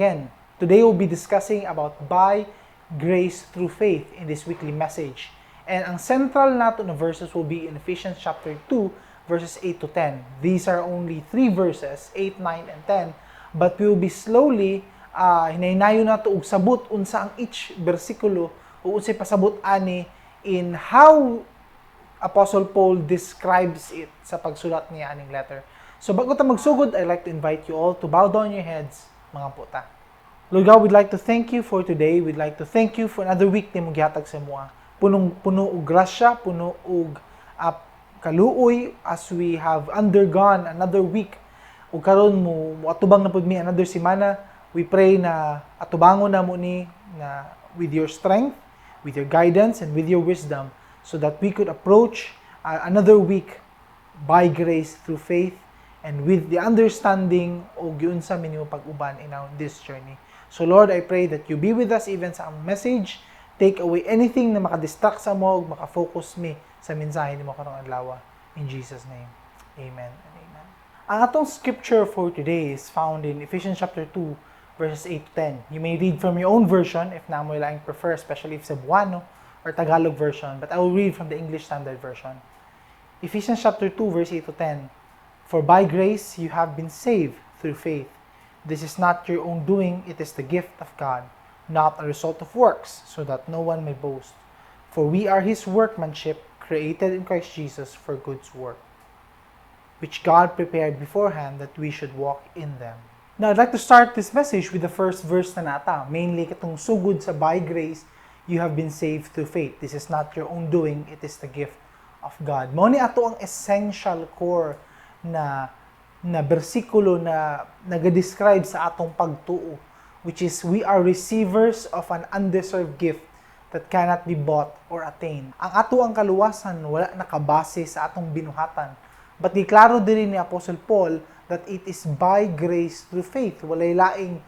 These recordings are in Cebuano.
Again, today we'll be discussing about by grace through faith in this weekly message. And ang central nato na verses will be in Ephesians chapter 2, verses 8 to 10. These are only three verses, 8, 9, and 10. But we will be slowly hinaynayon nato og sabot unsa ang each bersikulo o unsay pasabot ani in how Apostle Paul describes it sa pagsulat niya aning letter. So bago ta magsugod, I'd like to invite you all to bow down your heads, mangampo ta. Lord God, we'd like to thank you for today. We'd like to thank you for another week na imong gihatag sa amoa. Punong puno og grasya, puno og kaluoy as we have undergone another week. Ug karon mo moatubang na pud mi another semana. We pray na atubangon namo ni na with your strength, with your guidance and with your wisdom so that we could approach another week by grace through faith and with the understanding o giunsa mi nimo pag-uban in our this journey. So Lord, I pray that you be with us even sa among message. Take away anything na makadistract sa amo ug maka-focus mi sa mensahe nimo karong adlaw. In Jesus' name. Amen and amen. Ang atong scripture for today is found in Ephesians chapter 2 verses 8 to 10. You may read from your own version if naa moy laing prefer, especially if Cebuano or Tagalog version, but I will read from the English Standard Version. Ephesians chapter 2 verse 8 to 10. "For by grace you have been saved through faith. This is not your own doing, it is the gift of God, not a result of works, so that no one may boast. For we are his workmanship, created in Christ Jesus for good work, which God prepared beforehand that we should walk in them." Now, I'd like to start this message with the first verse na nata, mainly katong sugod sa "By grace you have been saved through faith. This is not your own doing, it is the gift of God." Mao ni ato ang essential core na bersikulo na naga-describe sa atong pagtuo, which is we are receivers of an undeserved gift that cannot be bought or attained. Ang ato ang kaluwasan wala nakabase sa atong binuhatan. But giklaro diri ni Apostle Paul that it is by grace through faith. Walay laing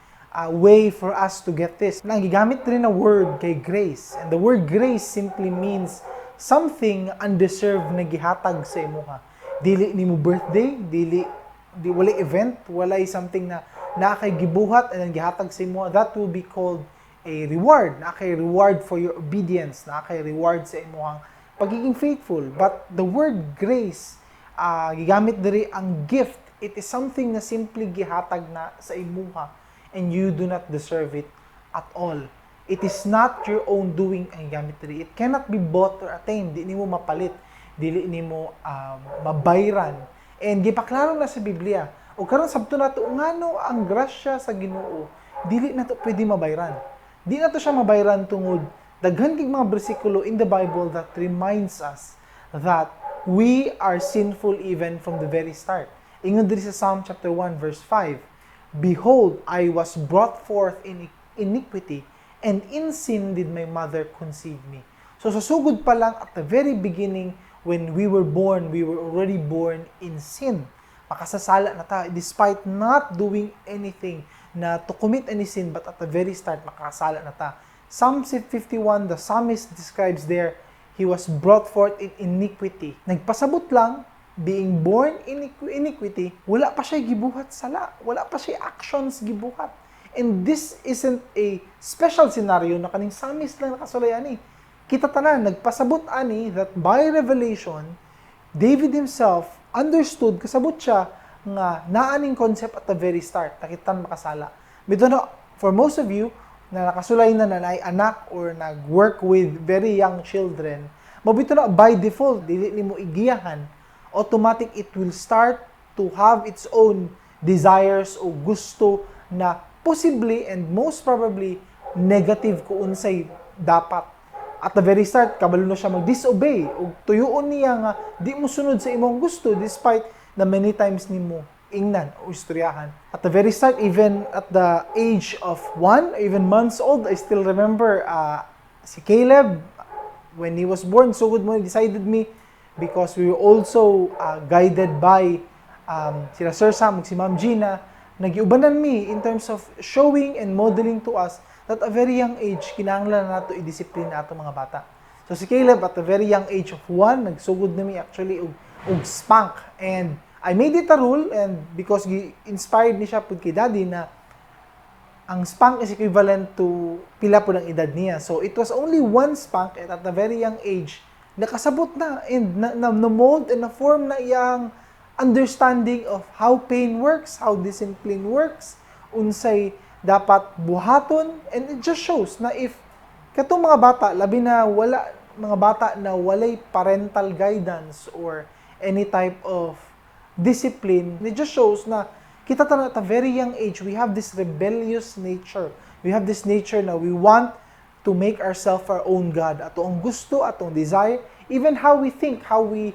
way for us to get this. Nang gigamit diri na word kay grace. And the word grace simply means something undeserved na gihatag sa imuha. Dili nimo birthday, dili di walay event, walay something na naa kay gibuhat and then gihatag sa imo, that will be called a reward. Naa kay reward for your obedience, naa kay reward sa imuhang pagiging faithful. But the word grace, gigamit diri ang gift. It is something na simply gihatag na sa imuha and you do not deserve it at all. It is not your own doing ang gamit diri. It cannot be bought or attained. Di nimo mapalit, dili nimo mabayran. And gipaklaro na sa Biblia. O karon sabto nato ngano ang grasya sa Ginoo dili nato pwede mabayran. Di nato siya mabayran tungod daghan kig mga bersikulo in the Bible that reminds us that we are sinful even from the very start. Ingon diri sa Psalm chapter 1 verse 5, "Behold, I was brought forth in iniquity, and in sin did my mother conceive me." So sa sugod pa lang, at the very beginning, when we were born, we were already born in sin. Makasasala na ta despite not doing anything na to commit any sin, but at the very start makasala na ta. Psalm 51, the psalmist describes there, he was brought forth in iniquity. Nagpasabot lang, being born in iniquity, wala pa siya gibuhat sala. Wala pa siya actions gibuhat. And this isn't a special scenario na kaning psalmist lang nakasulay ani. Kita tanan, nagpasabot ani that by revelation, David himself understood, kasabot siya nga naaning concept at the very start, nakitan makasala. Bitaw na, for most of you, na nakasulay na naay anak or nag-work with very young children, mao bitaw na by default, dili nimo igiyahan, automatic it will start to have its own desires o gusto na possibly and most probably negative kung unsay dapat. At the very start, kabalo na siya mag-disobey o tuyuon niya nga di mo sunod sa imong gusto despite na many times nimo ingnan o istoryahan. At the very start, even at the age of 1, even months old, I still remember si Caleb, when he was born, sugod mo, decided me because we were also guided by sila Sir Sam ug si Ma'am Gina, nagiubanan mi in terms of showing and modeling to us that at a very young age, kinahanglan na nato i-discipline na ato mga bata. So si Caleb, at the very young age of 1, nagsugod na mi actually og spank. And I made it a rule, and because inspired ni siya pud kay daddy na Ang spank is equivalent to pila po ng edad niya. So it was only one spank and at a very young age, nakasabot na and na mold and na form na iyang understanding of how pain works, how discipline works, unsay dapat buhaton, and it just shows na if katong mga bata, labi na wala mga bata na walay parental guidance or any type of discipline, it just shows na kita tanan at a very young age, we have this rebellious nature. We have this nature na we want to make ourselves our own God. Ato ang gusto, atong desire, even how we think, how we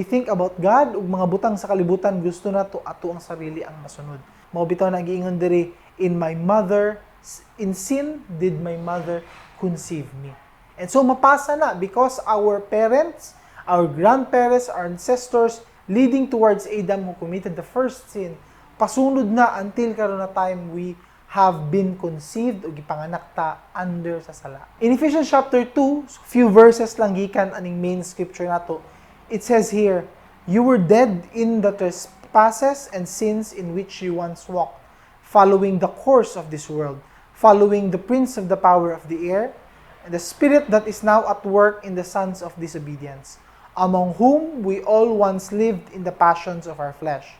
think about God, ug mga butang sa kalibutan, gusto nato ato ang sarili ang masunod. Mao bitaw na giingon diri, "In my mother, in sin did my mother conceive me." And so mapasa na because our parents, our grandparents, our ancestors, leading towards Adam who committed the first sin, pasunod na until karon na time we have been conceived o gipanganak ta under sa sala. In Ephesians chapter 2, few verses lang gikan aning main scripture nato. It says here, "You were dead in the trespasses and sins in which you once walked, following the course of this world, following the prince of the power of the air, and the spirit that is now at work in the sons of disobedience, among whom we all once lived in the passions of our flesh,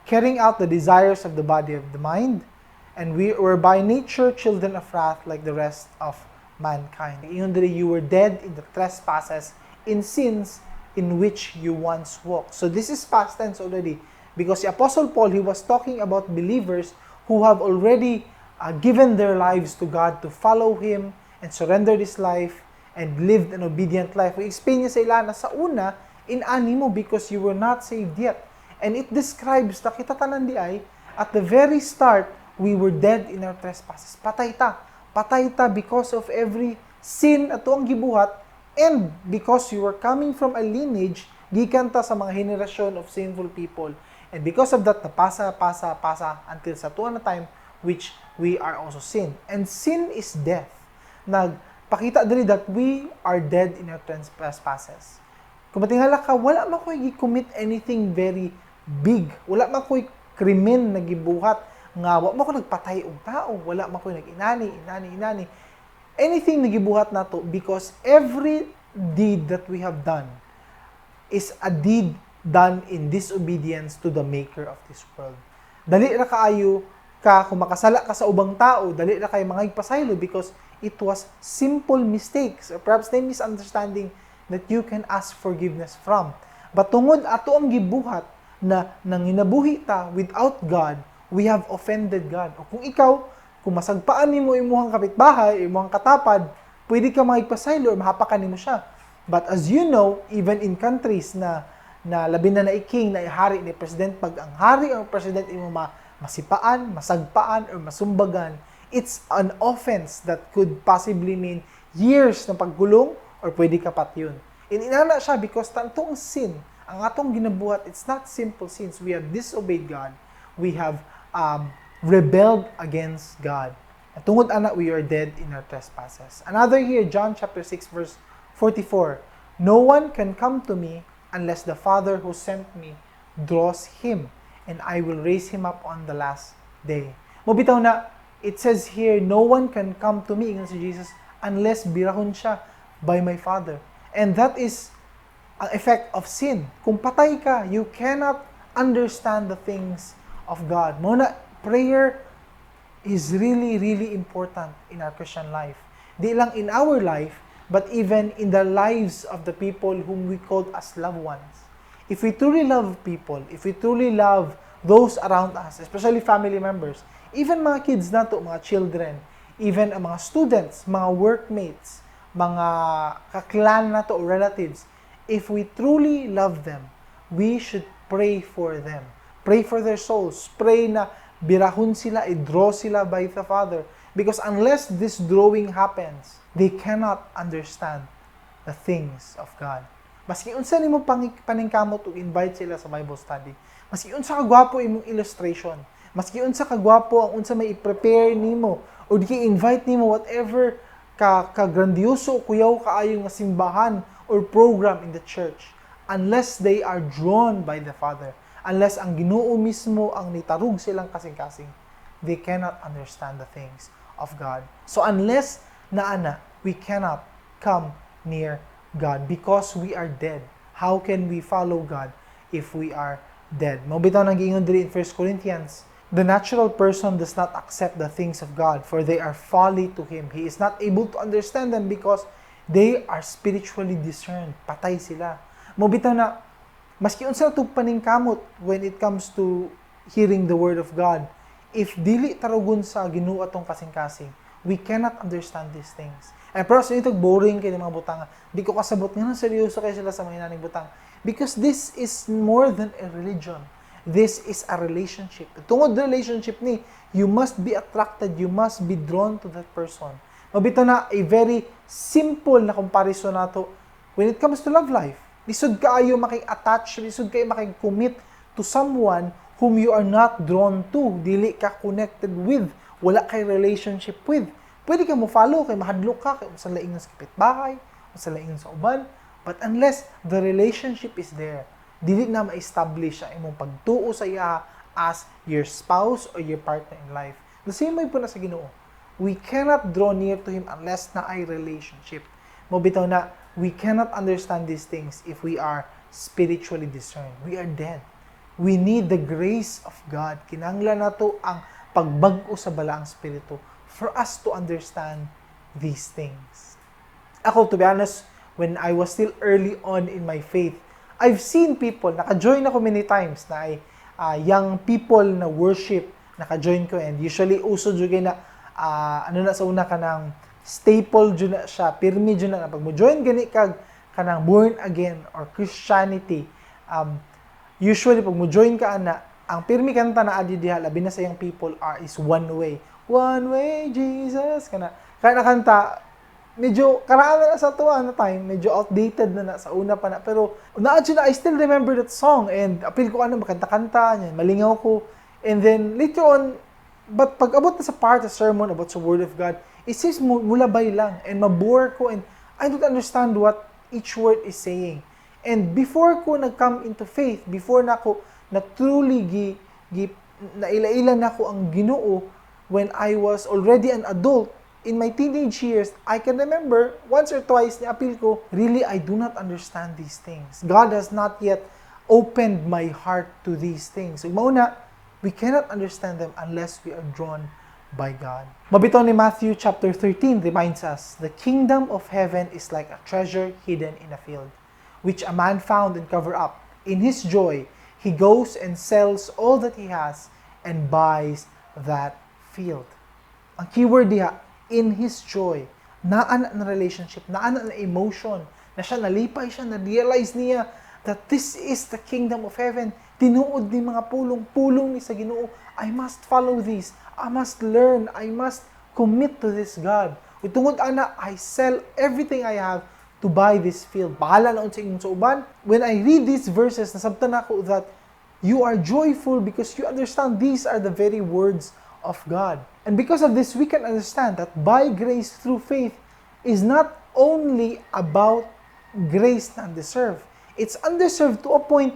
carrying out the desires of the body of the mind, and we were by nature children of wrath like the rest of mankind." Ingon diri, "You were dead in the trespasses, in sins in which you once walked." So this is past tense already because the Apostle Paul, he was talking about believers who have already given their lives to God to follow Him and surrender this life and lived an obedient life. We explain niya sa ila na sa una, in-ani mo because you were not saved yet. And it describes na kita tanan diay, at the very start, we were dead in our trespasses. Patay ta. Patay ta because of every sin ato ang gibuhat and because you were coming from a lineage, gikan ta sa mga henerasyon of sinful people. And because of that, napasa, pasa, pasa until sa tuwa na time which we are also sin. And sin is death. Nagpakita diri that we are dead in our trespasses. Kung matingala ka, wala man ko'y gi-commit anything very big. Wala man ko'y krimen na gibuhat nga wa man ko nagpatay og tao, wala man ko'y nag-inani, inani, inani. Anything na gibuhat nato because every deed that we have done is a deed done in disobedience to the maker of this world. Dali ra kaayo ka kung makasala ka sa ubang tao, dali ra kay mga pasaylo because it was simple mistakes or perhaps na misunderstanding that you can ask forgiveness from. But tungod ato ang gibuhat na nanginabuhi ta without God, we have offended God. O kung ikaw, kung masagpaan nimo imuhang kapitbahay, imuhang katapad, pwede ka makigpasaylo or mahapakan nimo siya. But as you know, even in countries na labi na na king, na hari ni president, pag ang hari or president imo masipaan, masagpaan, or masumbagan, it's an offense that could possibly mean years na pagkulong or pwede ka patyon. And inana siya because tantong sin, ang atong ginabuhat, it's not simple sins. We have disobeyed God. We have rebelled against God. At tungod ana, we are dead in our trespasses. Another here, John chapter 6 verse 44. "No one can come to me unless the Father who sent me draws him, and I will raise him up on the last day." Mao bitaw na, it says here, "No one can come to me," ingon si Jesus, "unless birahon siya by my Father." And that is ang effect of sin. Kung patay ka, you cannot understand the things of God. Mao na, prayer is really, really important in our Christian life. Di lang in our life, but even in the lives of the people whom we call as loved ones. If we truly love people, if we truly love those around us, especially family members, even mga kids nato, mga children, even ang mga students, mga workmates, mga kaklan nato or relatives, if we truly love them, we should pray for them. Pray for their souls. Pray na birahon sila, i-draw sila by the Father. Because unless this drawing happens, they cannot understand the things of God. Maski unsa nimo paningkamot ug invite sila sa Bible study. Maski unsa ka gwapo imong illustration. Maski unsa ka gwapo ang unsa may i-prepare nimo o di invite nimo, whatever ka grandioso kuyaw kaayo nga simbahan or program in the church, unless they are drawn by the Father, unless ang Ginoo mismo ang nitarog silang kasing-kasing, They cannot understand the things of God. So unless naa na, we cannot come near God because we are dead. How can we follow God if we are dead? Mao bitaw nang giingon diri in 1 Corinthians, "The natural person does not accept the things of God, for they are folly to him. He is not able to understand them because they are spiritually discerned." Patay sila. Mao bitaw na maski unsa na paningkamot when it comes to hearing the word of God, if dili tarugon sa Ginoo atong kasing-kasing, we cannot understand these things. And pero sa ito, boring kay mga butang. Di ko kasabot nga seryoso kay sila sa mga inaning butang. Because this is more than a religion. This is a relationship. Tungod relationship ni, you must be attracted, you must be drawn to that person. Mao bitaw na a very simple na comparison nato when it comes to love life. Lisod kaayo maki-attach, lisod kayo maki-commit to someone whom you are not drawn to, dili ka connected with, wala kay relationship with. Pwede ka mo follow kay mahadlok ka kay unsa laing sa kapitbahay, unsa laing sa uban, but unless the relationship is there, dili na ma-establish ang imong pagtuo sa iya as your spouse or your partner in life. The same way pod na sa Ginoo. We cannot draw near to Him unless naay relationship. Mao bitaw na we cannot understand these things if we are spiritually discerned. We are dead. We need the grace of God. Kinahanglan nato ang pagbag-o sa Balaang Espiritu for us to understand these things. Ako, to be honest, when I was still early on in my faith, I've seen people, naka-join ako many times na ay young people na worship, naka-join ko, and usually uso jud na ano na sa una, kanang staple jud na siya, pirmi jud na pag mo join gani kag kanang born again or Christianity, usually pag mo join ka ana, ang pirmi kanta na adi diha, labi na sa young people, are is "One Way". "One Way, Jesus" kana kanta, medyo karaan na sa tuwa na time, medyo outdated na na sa una pa na. Pero naa na, I still remember that song and apil ko ano, makanta-kanta, yan, malingaw ko. And then later on, but pag abot na sa part sa sermon about sa Word of God, it seems mulabay lang and mabore ko and I don't understand what each word is saying. And before ko nag-come into faith, before na ko na truly gi naila-ila na ko ang Ginoo, when I was already an adult, in my teenage years, I can remember once or twice ni apil ko, really, I do not understand these things. God has not yet opened my heart to these things. So, mao na, we cannot understand them unless we are drawn by God. Mao bitaw ni Matthew chapter 13 reminds us, "The kingdom of heaven is like a treasure hidden in a field, which a man found and covered up. In his joy, he goes and sells all that he has and buys that field." Ang keyword diha, "in his joy." Naa na relationship, naa na emotion, na siya nalipay siya, na-realize niya that this is the kingdom of heaven. Tinuod ni mga pulong, pulong ni sa Ginoo. I must follow this. I must learn. I must commit to this God. Ug tungod ana, I sell everything I have to buy this field. Bahala na unsa inyong sa uban. When I read these verses, nasabtan nako that you are joyful because you understand these are the very words of God. And because of this, we can understand that by grace through faith is not only about grace na undeserved. It's undeserved to a point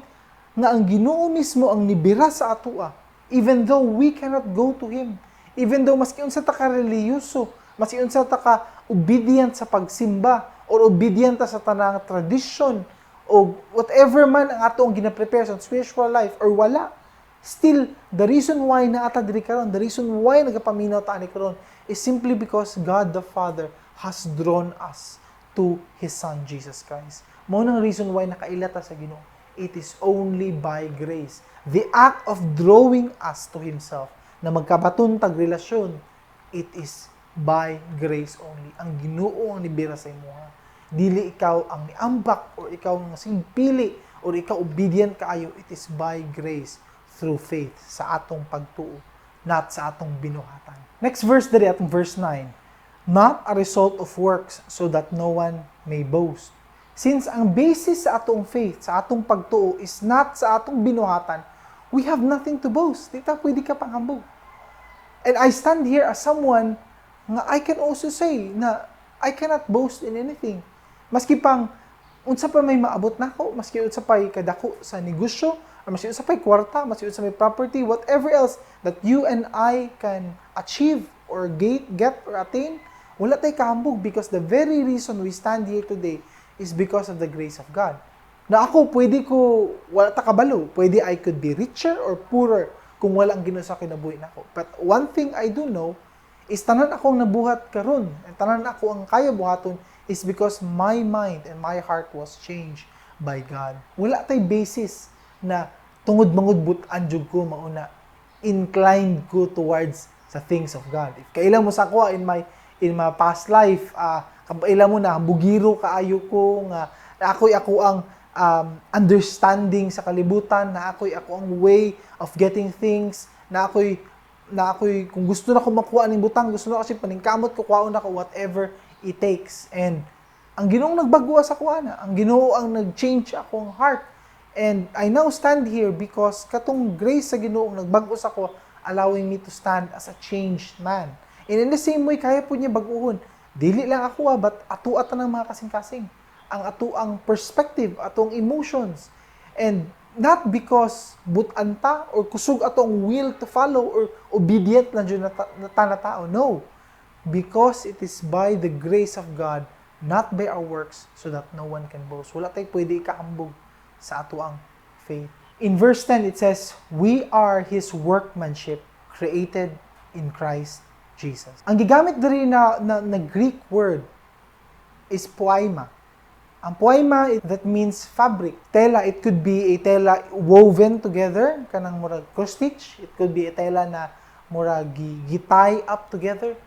nga ang Ginoo mismo ang nibira sa atoa, even though we cannot go to Him. Even though maski unsa ta ka relihiyoso, maski unsa ta ka obedient sa pagsimba or obedient ta sa tanang tradition o whatever man ang atong gina-prepare sa spiritual life or wala, still, the reason why naa ta diri karon, the reason why nagapaminaw ta ani karon is simply because God the Father has drawn us to His Son, Jesus Christ. Mao nang reason why nakaila ta sa Ginoo. It is only by grace. The act of drawing us to Himself, na magkabaton tag relasyon, it is by grace only. Ang Ginoo ang nibira sa imuha. Dili ikaw ang niambak or ikaw ang pili or ikaw obedient kaayo. It is by grace through faith sa atong pagtuo, not sa atong binuhatan. Next verse diri, atong verse 9. "Not a result of works, so that no one may boast." Since ang basis sa atong faith, sa atong pagtuo is not sa atong binuhatan, we have nothing to boast. Di ta pwede ka panghambog. And I stand here as someone nga I can also say na I cannot boast in anything. Maski pang unsa pa may maabot nako, maski unsa pa kadako sa negosyo, Or maski unsa pa'y kwarta, maski unsa may property, whatever else that you and I can achieve or get or attain, wala tay kahambog because the very reason we stand here today is because of the grace of God. Na ako, pwede ko, wala ta kabalo, pwede I could be richer or poorer kung wala ang Ginoo sa kinabuhi nako. But one thing I do know is tanan akong nabuhat karon, and tanan ako ang kaya buhaton is because my mind and my heart was changed by God. Wala tay basis na tungod mangud but-an jud ko mauna inclined ko towards sa things of God. If kaila mo sa ako in my past life, kaila mo na bugiro kaayo ko nga ako'y ako ang understanding sa kalibutan, na ako'y ako ang way of getting things, na ako'y kung gusto na ko makuha ning butang, gusto na kasi paningkamot ko, kuhaon na ko whatever it takes. And ang Ginoong nagbago sa kuha na, ang Ginoo ang nag-change akong heart. And I now stand here because katong grace sa Ginoo ang nagbago sa ko, allowing me to stand as a changed man. And in the same way, kaya po niya baguhon. Dili lang ako, but ato tanang mga kasing-kasing. Ang ato ang perspective, atong emotions. And not because but-an ta or kusog atong will to follow or obedient lang jud na tao. No. Because it is by the grace of God, not by our works, so that no one can boast. Wala tay pwede ikahambog sa ato ang faith. In verse 10, it says, "We are His workmanship created in Christ Jesus." Ang gigamit diri na Greek word is poema. Ang poema, that means fabric. Tela, it could be a tela woven together, kanang murag cross stitch. It could be a tela na murag gi-tie up together.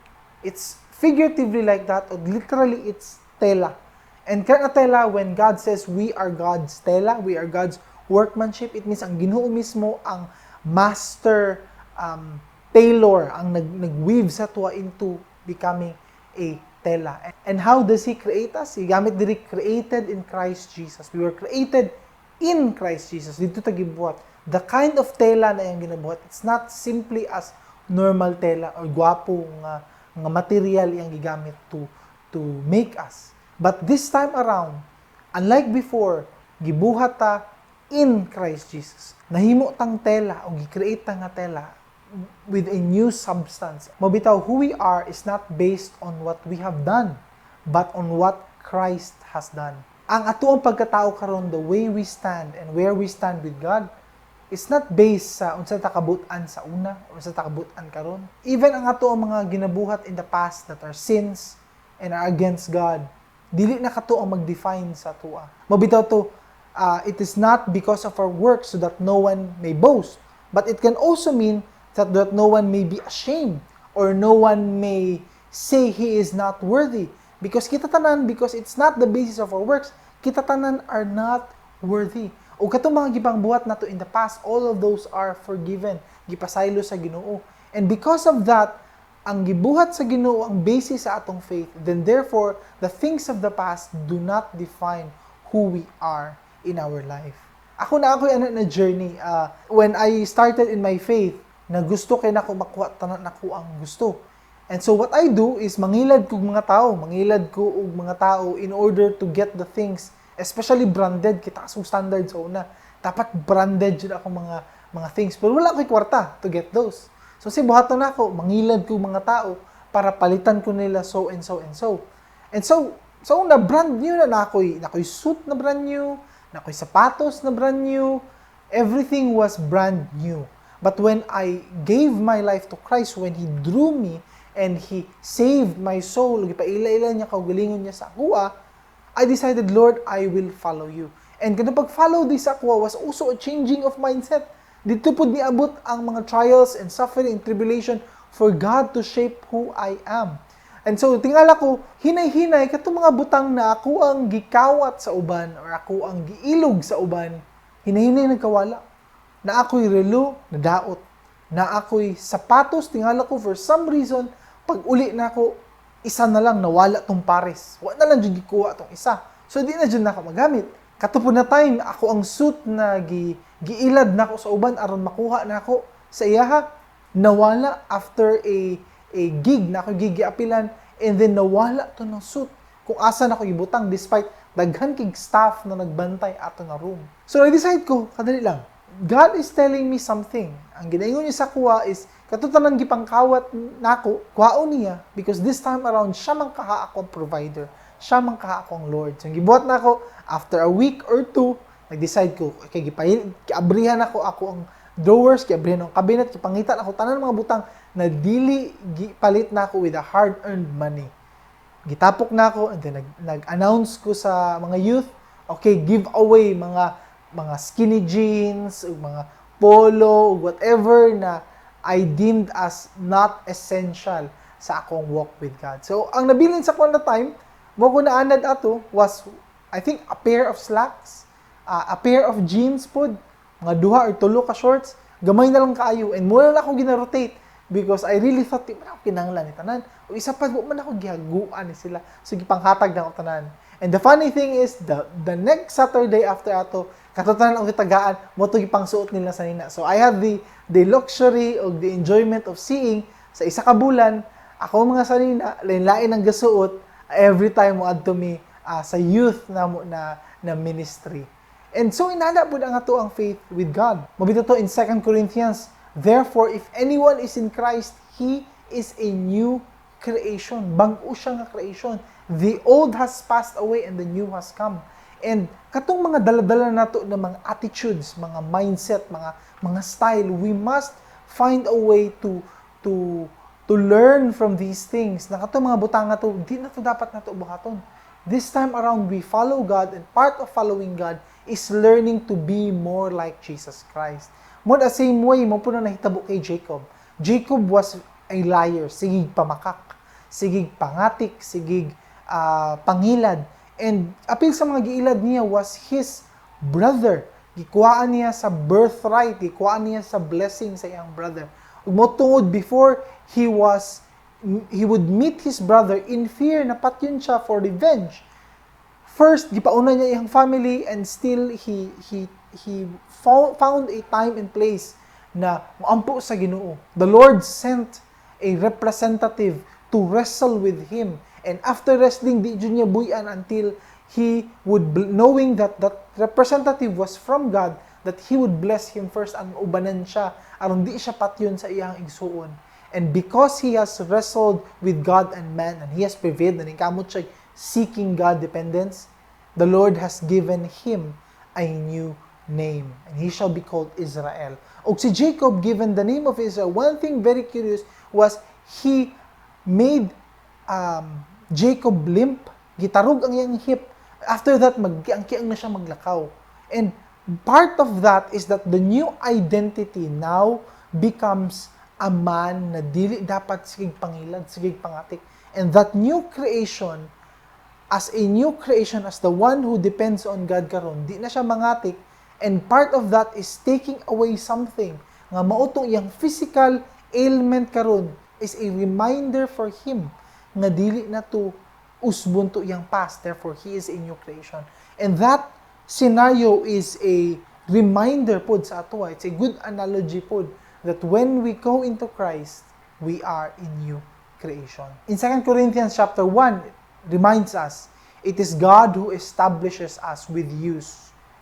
It's figuratively like that, or literally it's tela. And kana tela, when God says we are God's tela, we are God's workmanship, it means ang Ginoo mismo ang master tailor, ang nag-weave sa tuwa into becoming a tela. And how does He create us? Gigamit diri, "created in Christ Jesus." We were created in Christ Jesus. Didto ta gibuhat. The kind of tela na iyang ginabuhat, it's not simply as normal tela or gwapo nga material iyang gigamit to make us. But this time around, unlike before, gibuhat ta in Christ Jesus. Nahimo tang tela o gi-create ta nga tela with a new substance. Mao bitaw, who we are is not based on what we have done, but on what Christ has done. Ang atoang pagkatao karon, the way we stand and where we stand with God, is not based sa unsa ta kabut-an sa una or unsa ta kabut-an karon. Even ang ato ang mga ginabuhat in the past that are sins and are against God, dili na kato ang mag-define sa atoa. Mao bitaw to, it is not because of our works so that no one may boast, but it can also mean that no one may be ashamed or no one may say he is not worthy. Because kita tanan, because it's not the basis of our works, kita tanan are not worthy. O katong mga gipangbuhat nato in the past, all of those are forgiven. Gipasaylo sa Ginoo. And because of that, ang gibuhat sa Ginoo ang basis sa atong faith, then therefore, the things of the past do not define who we are in our life. Ako na ako ana na journey. When I started in my faith, na gusto kay nako makuha tanan nako ang gusto. And so what I do is mangilad ko og mga tao in order to get the things, especially branded, kita kasong standard sa una. Dapat branded jud ako mga things. Pero wala ko'y kwarta to get those. So si buhaton nako, mangilad ko mga tao para palitan ko nila so and so and so. And so, sa una, brand new na nakoy suit na brand new, nakoy sapatos na brand new, everything was brand new. But when I gave my life to Christ, when He drew me and He saved my soul, gipaila-ila niya kaugalingon niya sa akoa, I decided, "Lord, I will follow you." And kanang pag-follow di sa akoa was also a changing of mindset. Didto pod niabot ang mga trials and suffering and tribulation for God to shape who I am. And so, tingala ko, hinay-hinay, katong mga butang na ako ang gikawat sa uban or ako ang giilog sa uban, hinay-hinay nagkawala. Na ako'y relo, nadaot. Na ako'y sapatos, tingala ko, for some reason, pag uli na ako, isa na lang, nawala tong pares. Wa na lang jud gikuha tong isa. So, di na jud na ako magamit. Kato po na time, ako ang suit na giilad na ako sa uban aron makuha na ako sa iyaha. Nawala after a gig na ako gigiapilan and then nawala to ng suit kung asa na ko ibutang despite daghan kig staff na nagbantay ato na room. So I decide ko, kadali lang. God is telling me something. Ang ginaingon niya sa akoa is, kato tanan gipangkawat nako, kuhaon niya, because this time around, siya man kaha ako ang provider. Siya man kaha ako ang Lord. So, ang gibuhat nako, after a week or two, nag-decide ko, okay, giabrihan ako ang drawers, giabrihan ang cabinet, gipangita ako tanan mga butang na dili gipalit nako with a hard-earned money. Gitapok nako and then nag-announce ko sa mga youth, okay, give away mga skinny jeans, ug mga polo, ug whatever na I deemed as not essential sa akong walk with God. So, ang nabilin sa ko na time, mao ko naanad ato was, I think, a pair of slacks, a pair of jeans pod, mga duha or tulo ka shorts, gamay na lang kaayo. And mao na ako gina-rotate because I really thought, di man ako kinahanglan ni tanan. O isa pa, wa man ako gihaguan ni sila. So, gipanghatag na ako tanan. And the funny thing is, the next Saturday after ato, kato tanan ang gitagaan, mao to gipangsuot nila sanina. So, I had the luxury or the enjoyment of seeing sa isa ka bulan, ako mga sanina, lain-lain ang gasuot every time mo adto mi sa youth namo na ministry. And so inana pud ang ato ang faith with God. Mao bitaw to in 2 Corinthians, "Therefore, if anyone is in Christ, he is a new creation." Bag-o siya nga creation. The old has passed away and the new has come. And katong mga dala-dala nato na mga attitudes, mga mindset, mga style, we must find a way to learn from these things. Na katong mga butang nga to, di na to dapat nato buhaton. This time around, we follow God, and part of following God is learning to be more like Jesus Christ. Mo the same way, mao po na nahitabo kay Jacob. Jacob was a liar, sigig pamakak, sigig pangatik, sigig pangilad. And apil sa mga giilad niya was his brother. Gikuhaan niya sa birthright, gikuhaan niya sa blessing sa iyang brother. Ug mao tungod before he would meet his brother in fear na patyon siya for revenge. First, gipauna niya iyang family and still he found a time and place na moampo sa Ginoo. The Lord sent a representative to wrestle with him. And after wrestling, di jud niya buy-an until he would, knowing that that representative was from God, that he would bless him first ang ubanan siya, aron di siya patyon sa iyang igsuon. And because he has wrestled with God and man, and he has prevailed, and kamot siya seeking God dependence, the Lord has given him a new name, and he shall be called Israel. Og si Jacob, given the name of Israel, one thing very curious was he made Jacob limp, gitarog ang iyang hip. After that, magkiang-kiang na siya maglakaw. And part of that is that the new identity now becomes a man na dili dapat sigig pangilad, sigig pangatik. And that new creation, as a new creation, as the one who depends on God karon, di na siya mangatik. And part of that is taking away something nga mao tong iyang physical ailment karon is a reminder for him nga dili na to usbon to iyang past. Therefore, he is a new creation. And that scenario is a reminder pod sa ato. It's a good analogy pod that when we go into Christ, we are a new creation. In 2 Corinthians chapter 1, reminds us, "It is God who establishes us with you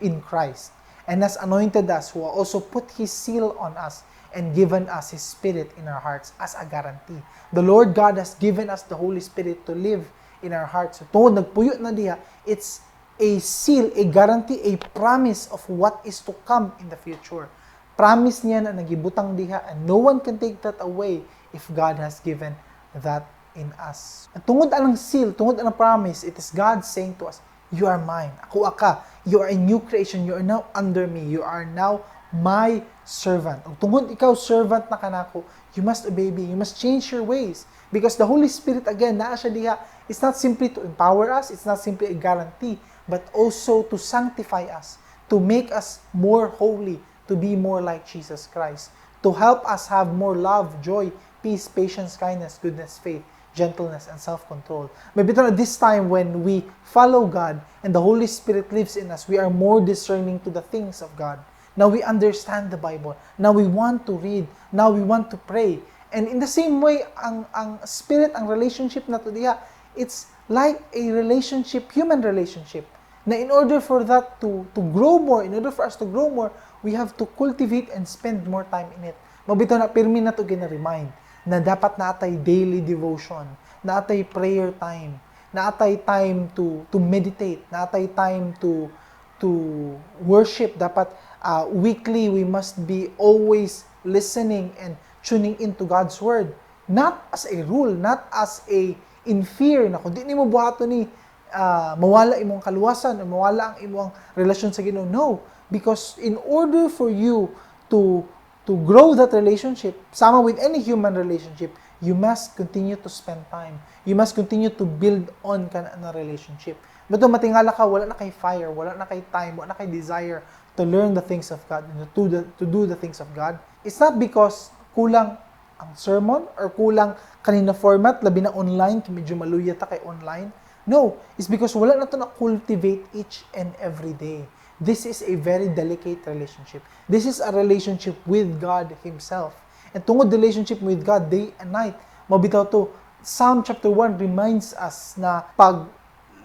in Christ and has anointed us, who also put His seal on us and given us His Spirit in our hearts as a guarantee." The Lord God has given us the Holy Spirit to live in our hearts. So, tungod nagpuyo na diha, it's a seal, a guarantee, a promise of what is to come in the future. Promise niya na nagibutang diha and no one can take that away if God has given that in us. At tungod anang seal, tungod anang promise, it is God saying to us, "You are mine. Ako ka. You are a new creation. You are now under me. You are now my servant." Ug tungod ikaw servant na kanako, you must obey me. You must change your ways. Because the Holy Spirit, again, naa siya diha, it's not simply to empower us, it's not simply a guarantee, but also to sanctify us, to make us more holy, to be more like Jesus Christ, to help us have more love, joy, peace, patience, kindness, goodness, faith, gentleness, and self-control. Maybe at this time when we follow God and the Holy Spirit lives in us, we are more discerning to the things of God. Now we understand the Bible. Now we want to read. Now we want to pray. And in the same way, ang spirit, ang relationship nato diha, it's like a relationship, human relationship. Na in order for that to grow more, in order for us to grow more, We have to cultivate and spend more time in it. Mao bitaw na pirmi nato gina-remind na dapat naatay daily devotion, naatay prayer time, naatay time to meditate, naatay time to worship. Dapat weekly we must be always listening and tuning into God's word. Not as a rule, not as a in fear na kung di nimo buhaton ni mawala imong kaluwasan o mawala ang imong relasyon sa Ginoo. No, because in order for you to grow that relationship, sama with any human relationship, you must continue to spend time. You must continue to build on kana na relationship. But matingala ka, wala na kay fire, wala na kay time, wala na kay desire to learn the things of God and to do the things of God. It's not because kulang ang sermon or kulang kanina format, labi na online, medyo maluya ta kay online. No, it's because wala na to na cultivate each and every day. This is a very delicate relationship. This is a relationship with God Himself. And tungod relationship with God day and night, mao bitaw to, Psalm chapter 1 reminds us na pag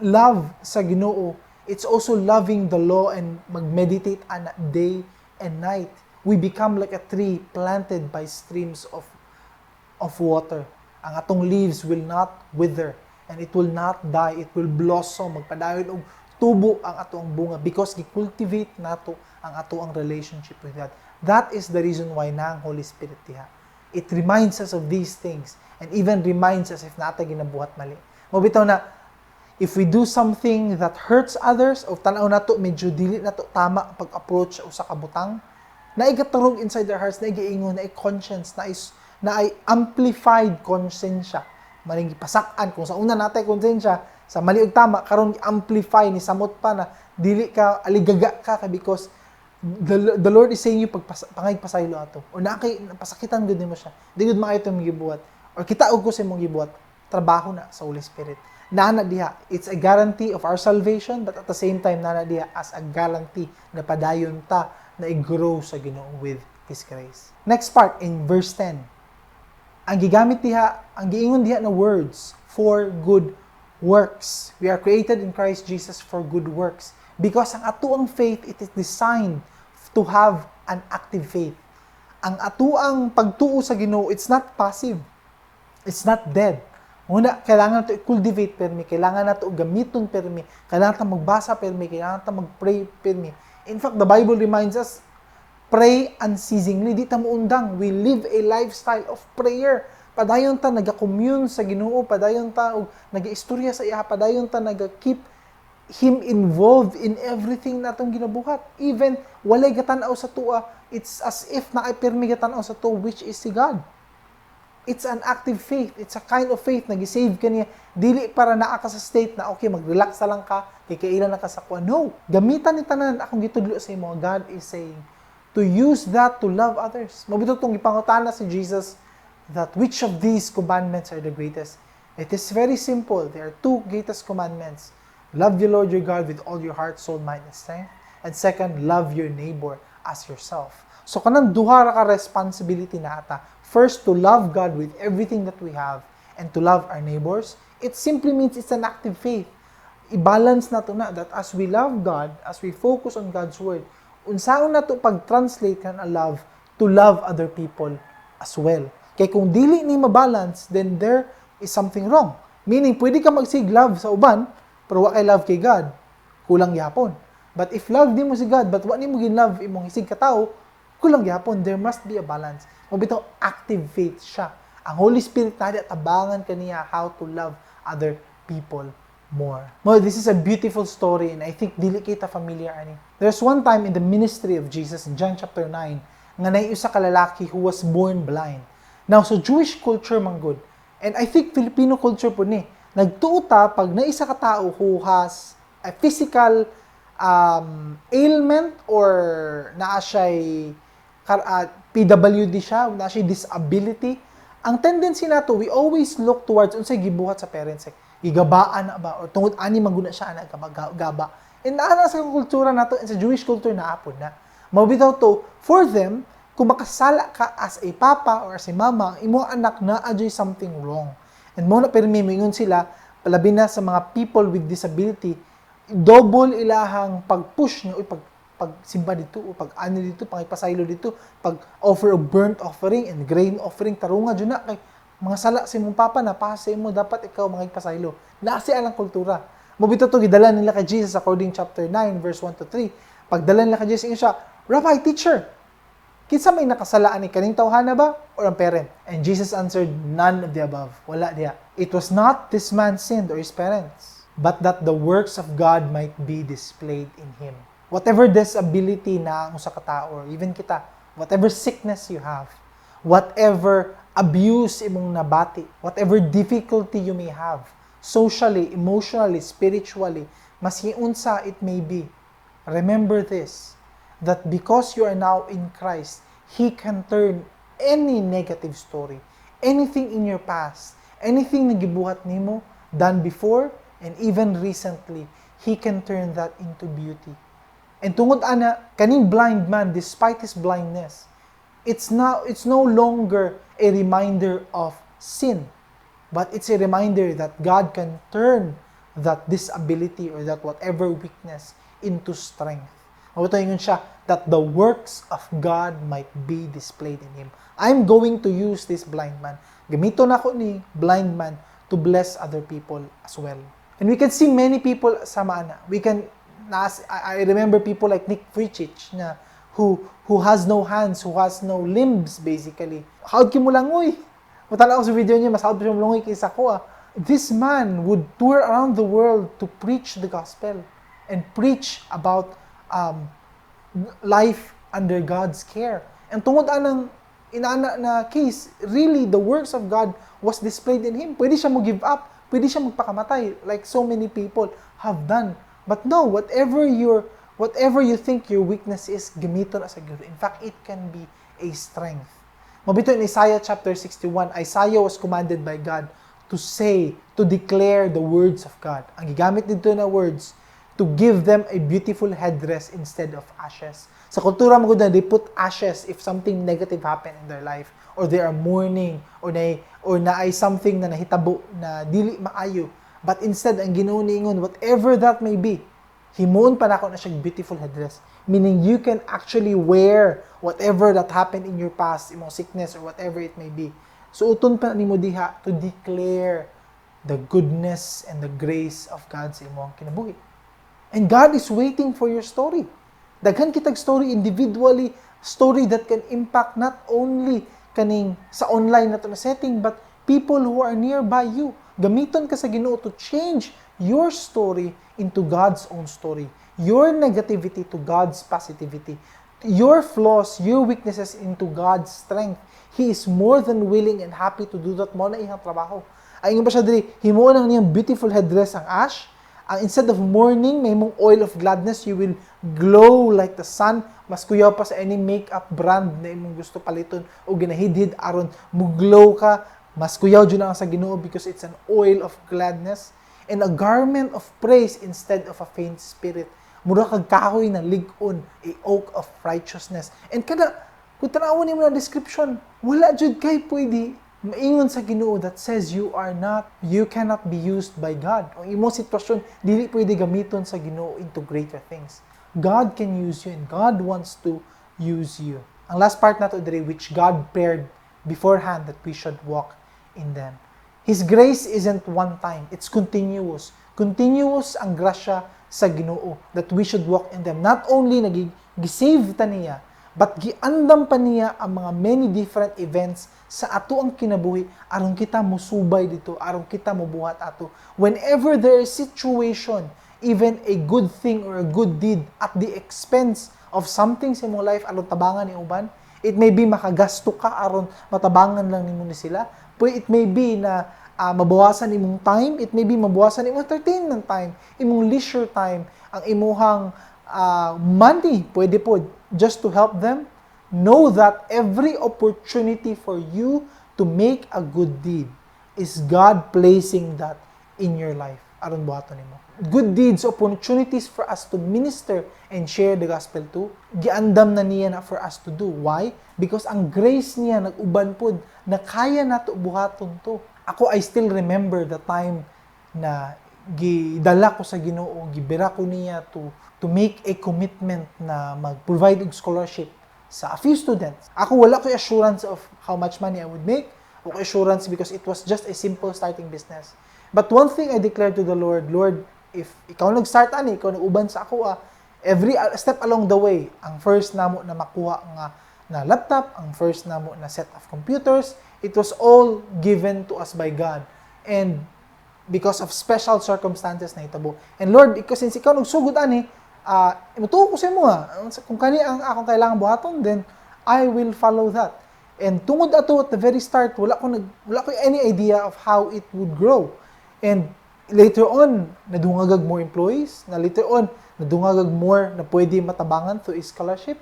love sa Ginoo, it's also loving the law and mag-meditate ana day and night. We become like a tree planted by streams of water. Ang atong leaves will not wither and it will not die. It will blossom. Magpadayon og tubo ang ato ang bunga because gi-cultivate nato ang ato ang relationship with God. That is the reason why naa ang Holy Spirit diha. It reminds us of these things and even reminds us if naa tay ginabuhat mali. Mao bitaw na if we do something that hurts others o tan-aw nato medyo dili nato tama ang pag-approach sa usa ka butang, naay gaturog inside their hearts, naay giingon, naay conscience, naay amplified konsensya. Maring gipasak-an kung sa una natay konsensya sa mali ug tama, karon amplify ni samot pa na dili ka aligaga ka kay because the Lord is saying you pagpas, pangay pasaylo ato or naa kay pasakitan gud nimo siya, di gud maayo itong gibuhat or kita og ko sa imong gibuhat. Trabaho na sa Holy Spirit naa na diha. It's a guarantee of our salvation, but at the same time naa na diha as a guarantee na padayon ta na i-grow sa Ginoo with His grace. Next part, in verse 10, ang gigamit diha, ang giingon diha na words, "for good works." We are created in Christ Jesus for good works. Because ang atuang faith, it is designed to have an active faith. Ang atuang pagtuo sa Ginoo, it's not passive. It's not dead. Una, kailangan nato i-cultivate permi, kailangan nato gamiton permi, kailangan ta magbasa permi, kailangan ta mag-pray permi. In fact, the Bible reminds us, pray unceasingly. Di ta muundang. We live a lifestyle of prayer. Padayon ta nagakommune sa Ginoo, padayon ta og nagaistorya sa iya, padayon ta naga-keep him involved in everything natong ginabuhat. Even walay gatan-aw sa tua, it's as if naay pirmi gatan-aw sa tuwa, which is si God. It's an active faith. It's a kind of faith na gi-save ka niya. Dili para naa ka sa state na okay, mag-relax na lang ka, kay kaila na ka sa kuan. No. Gamitan ni tanan akong gitudlo sa imo. God is saying to use that to love others. Mao bitaw tong gipangutana si Jesus that which of these commandments are the greatest. It is very simple. There are two greatest commandments. Love the Lord your God with all your heart, soul, mind, and strength. And second, love your neighbor as yourself. So kanang duha ra ka responsibility na ata. First, to love God with everything that we have and to love our neighbors. It simply means it's an active faith. I-balance nato na that as we love God, as we focus on God's word, unsaon nato pag-translate kan a love to love other people as well. Kay kung dili ni mabalance, then there is something wrong. Meaning, pwede ka magsig love sa uban, pero wa kay love kay God, kulang gyapon. But if love nimo si God, but wa nimo gin-love imong hisig ka tao, kulang gyapon. There must be a balance. Mao bitaw active faith siya. Ang Holy Spirit na tabangan kaniya how to love other people more. Mo, this is a beautiful story and I think dili kita familiar ani. There's one time in the ministry of Jesus in John chapter 9 nga naay usa ka lalaki who was born blind. Now, sa Jewish culture man gud, and I think Filipino culture po ni, nagtuo ta pag naisa ka tao who has a physical ailment or naa siya'y PWD siya, naa siya'y disability, ang tendency nato, we always look towards unsay gibuhat sa parents. Like, gigabaan na ba? Or tungod ani maguna siya ana gaba, gaba. And naa sa kultura nato, and sa Jewish culture naa pod na. Mao bitaw to, for them, kung makasala ka as a papa or as a mama, ang imong anak naa adyo'y something wrong. And mo na pirmi moingon sila, labi na sa mga people with disability, double ilahang pag-push niya, uy, pag Pag simba dito o pag ano dito, pangipasaylo dito, pag offer og burnt offering and grain offering, tarunga jud na kay mga sala sa imong papa na sa imo, dapat ikaw mangipasaylo. Naa si alang kultura. Mao bitaw to gidala nila kay Jesus according chapter 9 verse 1 to 3. Pagdala nila kay Jesus, ingon siya, "Rabbi, teacher, kinsa may nakasala ani, kaning tawhana ba or ang parent?" And Jesus answered, "None of the above." Wala diha. "It was not this man sinned or his parents, but that the works of God might be displayed in him." Whatever disability na ang usa ka tao or even kita, whatever sickness you have, whatever abuse imong nabati, whatever difficulty you may have, socially, emotionally, spiritually, maski unsa it may be, remember this, that because you are now in Christ, He can turn any negative story, anything in your past, anything na gibuhat nimo done before and even recently, He can turn that into beauty. And tungod ana, kaning blind man, despite his blindness, it's no longer a reminder of sin, but it's a reminder that God can turn that disability or that whatever weakness into strength. Mao to ingon siya that the works of God might be displayed in him. I'm going to use this blind man. Gamiton nako ni blind man to bless other people as well. And we can see many people sama ana. We can nas I remember people like Nick Vujicic na who has no hands, who has no limbs basically. Hawod kay molangoy. Mutanaw ko sa video niya, mas hawod pa siya molangoy kaysa ko ah. This man would tour around the world to preach the gospel and preach about life under God's care. And tungod anang inana na case, really the works of God was displayed in him. Pwede siya mo give up, pwede siya magpakamatay like so many people have done. But no, whatever you think your weakness is, gamiton as a good. In fact, it can be a strength. Mao bitaw in Isaiah chapter 61, Isaiah was commanded by God to say, to declare the words of God. Ang gigamit dito na words, to give them a beautiful headdress instead of ashes. Sa kultura mo na, they put ashes if something negative happened in their life or they are mourning or naay something na nahitabo na dili maayo. But instead, ang Ginoo niingon, "Whatever that may be, himuon pa nako na siya beautiful headdress." Meaning you can actually wear whatever that happened in your past, imong sickness or whatever it may be. Suoton pa nimo diha to declare the goodness and the grace of God sa imong kinabuhi. And God is waiting for your story. Daghan kitag story individually, story that can impact not only kaning sa online na to na setting, but people who are nearby you. Gamiton ka sa Ginoo to change your story into God's own story. Your negativity to God's positivity. Your flaws, your weaknesses into God's strength. He is more than willing and happy to do that. Mao na iyang trabaho. Ay ingon pa siya diri, himuon ang niyang beautiful headdress ang ash. Ang instead of mourning, mahimong oil of gladness, you will glow like the sun. Mas kuyaw pa sa any makeup brand na imong gusto paliton o ginahidhid aron mo glow ka. Mas kuyaw jud ang sa Ginoo because it's an oil of gladness and a garment of praise instead of a faint spirit. Mura kag kahoy na lig-on, a oak of righteousness. And kada kung tanawon nimo na description, wala jud kay pwede maingon sa Ginoo that says you are not, you cannot be used by God. Ang imong sitwasyon dili pwede gamiton sa Ginoo into greater things. God can use you and God wants to use you. Ang last part nato diri, which God prepared beforehand that we should walk in them. His grace isn't one time, it's continuous. Continuous ang grasya sa Ginoo that we should walk in them. Not only naging gisave ta niya, but giandam pa niya ang mga many different events sa ato ang kinabuhi aron kita musubay dito, aron kita mubuhat ato. Whenever there is situation, even a good thing or a good deed at the expense of something sa imong life aron tabangan ni uban, it may be makagasto ka aron matabangan lang nimo ni sila. But it may be na mabawasan imong time, it may be mabawasan imong entertainment time, imong leisure time, ang imuhang money, pwede po, just to help them. Know that every opportunity for you to make a good deed is God placing that in your life aron buhaton nimo. Good deeds, opportunities for us to minister and share the gospel to, giandam na niya na for us to do. Why? Because ang grace niya nag-uban pod na kaya nato buhaton to. Ako, I still remember the time na Gidala ko sa Ginoo, gibira ko niya to make a commitment na mag-provide og scholarship sa a few students. Ako, wala ko assurance of how much money I would make, o assurance because it was just a simple starting business. But one thing I declared to the Lord, "Lord, if ikaw nag-start ani, ikaw nag-uban sa ako, every step along the way, ang first namo na makuha nga na laptop, ang first namo na set of computers, it was all given to us by God." And because of special circumstances na hitabo. And Lord, ikaw, since ikaw nagsugod ani, mutuo ko sa imo ha. Kung kani ang akong kailangan buhaton, then I will follow that. And tungod ato at the very start, wala ko any idea of how it would grow. And later on, nadungagag more employees, na later on, nadungagag more na pwede matabangan through a scholarship.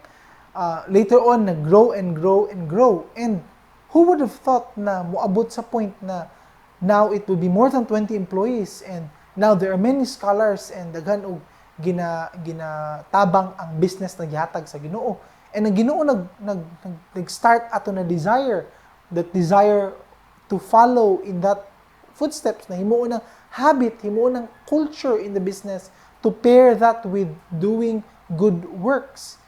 Later on, nag-grow and grow and grow. And who would have thought na muabot sa point na now it would be more than 20 employees and now there are many scholars and daghan og ginatabang ang business na gihatag sa Ginoo? And ang Ginoo nag-start ato na desire, that desire to follow in that footsteps, na himuon ng habit, himuon ng culture in the business to pair that with doing good works.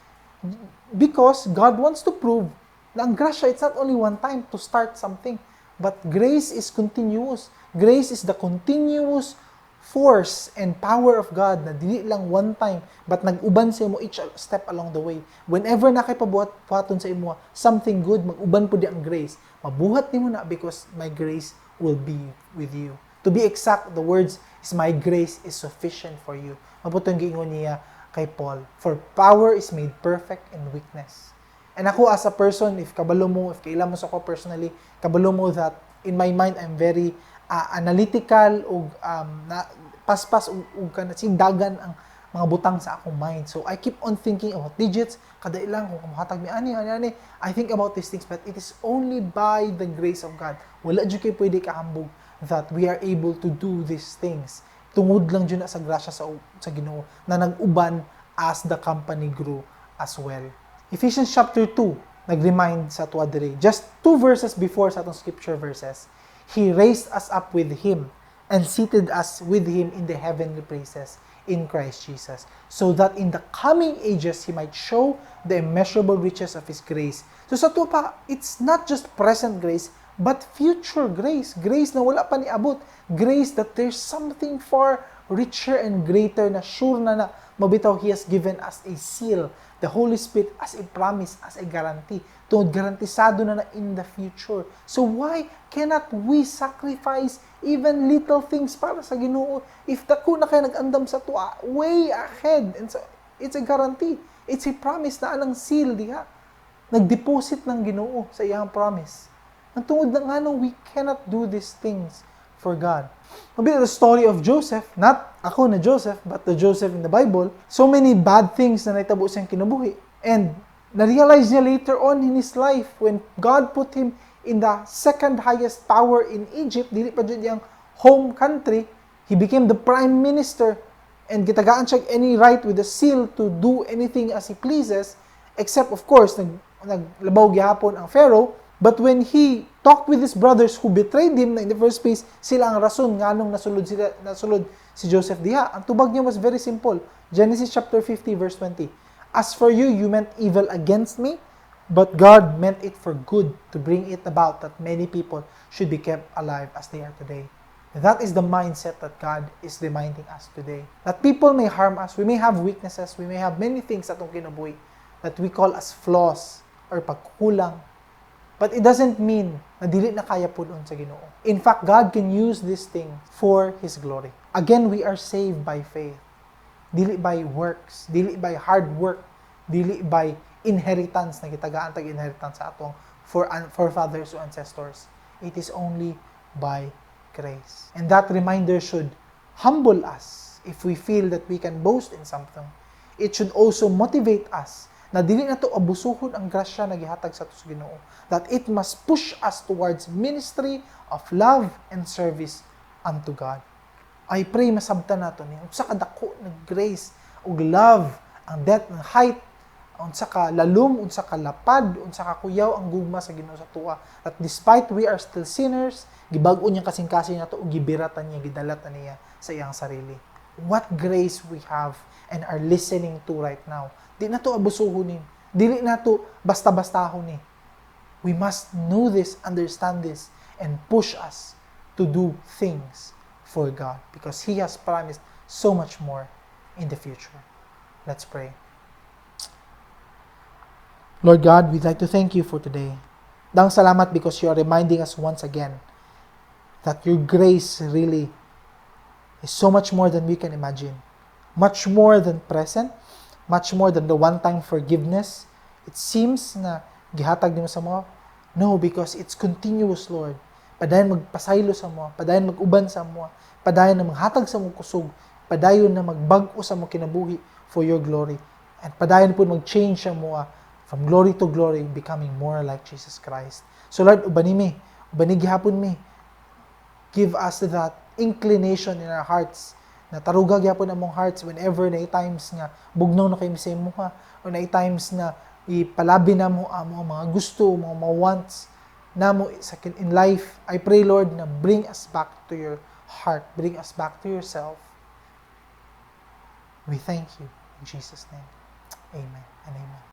Because God wants to prove na ang grasya, it's not only one time to start something, but grace is continuous. Grace is the continuous force and power of God na dili lang one time but nag-uban sa imo each step along the way. Whenever na kay pabuhat buhaton sa imo something good, mag-uban pud ang grace. Mabuhat nimo na because my grace will be with you. To be exact, the words is, "My grace is sufficient for you." Mao pud tong giingon niya kay Paul. For power is made perfect in weakness. And ako as a person, if kabalo mo, if kaila mo sa ako personally, kabalo mo that in my mind, I'm very analytical ug na paspas ug kana dagan ang mga butang sa akong mind. So I keep on thinking about digits, kada ilang kung muhatag mi ani ani ani. I think about these things, but it is only by the grace of God. Wala jud kay pwede kahambog that we are able to do these things. Tungod lang jud na sa grasya sa Ginoo na nag-uban as the company grew as well. Ephesians chapter 2 nag-remind sa ato diri. Just two verses before sa atong scripture verses. He raised us up with Him and seated us with Him in the heavenly places in Christ Jesus, so that in the coming ages He might show the immeasurable riches of His grace. So sa ato pa, it's not just present grace, but future grace. Grace na wala pa niabot. Grace that there's something far richer and greater na sure na na mabitaw. He has given us a seal, the Holy Spirit, as a promise, as a guarantee. Tungod garantisado na na in the future. So why cannot we sacrifice even little things para sa Ginoo? If dako na kay nag-andam sa atoa, way ahead. And so, it's a guarantee. It's a promise na anang seal diha. Nag-deposit ng Ginoo sa iyang promise. Ang tungod na nganong we cannot do these things for God? Maybe the story of Joseph, not ako na Joseph, but the Joseph in the Bible, so many bad things na nahitabo siyang kinabuhi. And na-realize niya later on in his life when God put him in the second highest power in Egypt, dili pa jud iyang home country, he became the prime minister and gitagaan siya any right with the seal to do anything as he pleases, except of course naglabaw gihapon ang Pharaoh. But when he talked with his brothers who betrayed him na in the first place, sila ang rason nganong nasulod si Joseph diha, ang tubag niya was very simple. Genesis chapter 50 verse 20: "As for you, you meant evil against me, but God meant it for good to bring it about that many people should be kept alive as they are today." That is the mindset that God is reminding us today. That people may harm us, we may have weaknesses, we may have many things atong kinabuhi that we call as flaws or pagkukulang. But it doesn't mean na dili na kaya pud-on sa Ginoo. In fact, God can use this thing for His glory. Again, we are saved by faith. Dili by works, dili by hard work, dili by inheritance na gitagaan tag inheritance sa atong forefathers o ancestors. It is only by grace. And that reminder should humble us if we feel that we can boast in something. It should also motivate us na dili na to abusuhon ang grasya na gihatag sa ato sa Ginoo. That it must push us towards ministry of love and service unto God. I pray masabtan nato ni unsa kadako ng grace ug love, ang depth, ang height, Unsa ka lalom, unsa ka lapad, unsa ka kuyaw ang gugma sa Ginoo sa atoa. That despite we are still sinners, gibag-o niyang kasing-kasing nato ug gibiratan niya, gidala ta niya sa iyang sarili. What grace we have and are listening to right now. Di nato abusuhon ni. Dili nato basta-bastahon ni. We must know this, understand this, and push us to do things for God because He has promised so much more in the future. Let's pray. Lord God, we'd like to thank you for today. Daghang salamat because you are reminding us once again that your grace really is so much more than we can imagine. Much more than present, much more than the one-time forgiveness. It seems na gihatag nimo sa amo. No, because it's continuous, Lord. Padayon magpasaylo sa amo, padayon mag-uban sa amo, padayon na maghatag sa amo kusog, padayon na magbag-o sa among kinabuhi for your glory. And padayon pod mag-change sa amo from glory to glory, becoming more like Jesus Christ. So Lord, ubani mi, ubani gihapon mi. Give us that inclination in our hearts na taruga gyapon among hearts whenever na times nga bugnaw na kaayo sa imuha o na times na ipalabi namo amo ang mga gusto, mga wants namo sa in life. I pray, Lord, na bring us back to your heart, bring us back to yourself. We thank you in Jesus' name. Amen and amen.